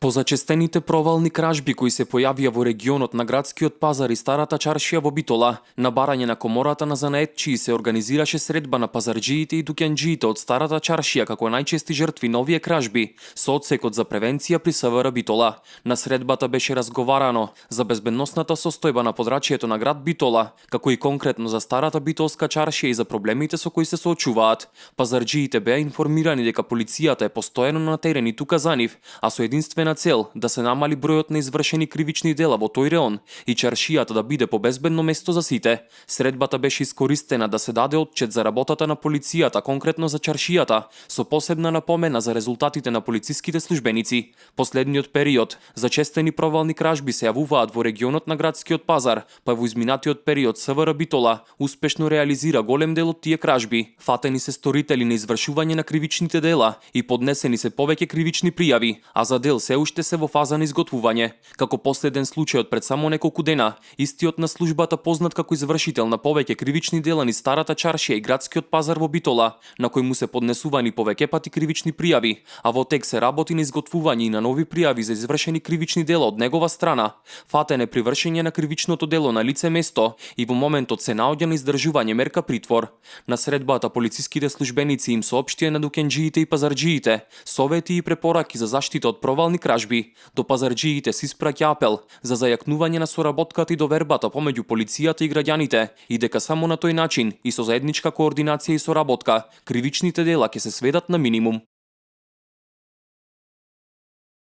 По зачестените провални кражби кои се појавија во регионот на градскиот пазар и старата чаршија во Битола, на барање на комората на занаетчии се организираше средба на пазарџиите и дуќанџиите од старата чаршија како најчести жртви на овие кражби, со одсекот за превенција при СВР Битола. На средбата беше разговарано за безбедносната состојба на подрачјето на град Битола, како и конкретно за старата битолска чаршија и за проблемите со кои се соочуваат. Пазарџиите беа информирани дека полицијата е постојано на терен и тука за нив, а со единствена цел да се намали бројот на извршени кривични дела во тој реон и чаршијата да биде побезбедно место за сите. Средбата беше искористена да се даде отчет за работата на полицијата, конкретно за чаршијата, со посебна напомена за резултатите на полициските службеници. Последниот период, зачестени провални кражби се јавуваат во регионот на градскиот пазар, па во изминатиот период СВР Битола успешно реализира голем дел од тие кражби. Фатени се сторители на извршување на кривичните дела и поднесени се повеќе кривични пријави, а за дел се уште се во фаза на изготвување. Како последен случај од пред само неколку дена, истиот на службата познат како извршител на повеќе кривични дела низ старата чаршија и градскиот пазар во Битола, на кој му се поднесувани повеќе пати кривични пријави, а во тек се работи на изготвување и на нови пријави за извршени кривични дела од негова страна. Фатен е при вршење на кривичното дело на лице место и во моментот се наоѓа на издржување мерка притвор. На средбата полициските службеници им соопштија на дуќанџиите и пазарџиите совети и препораки за заштита од провални кражби. До пазарџиите се испраќа апел за зајакнување на соработката и довербата помеѓу полицијата и граѓаните и дека само на тој начин и со заедничка координација и соработка кривичните дела ќе се сведат на минимум.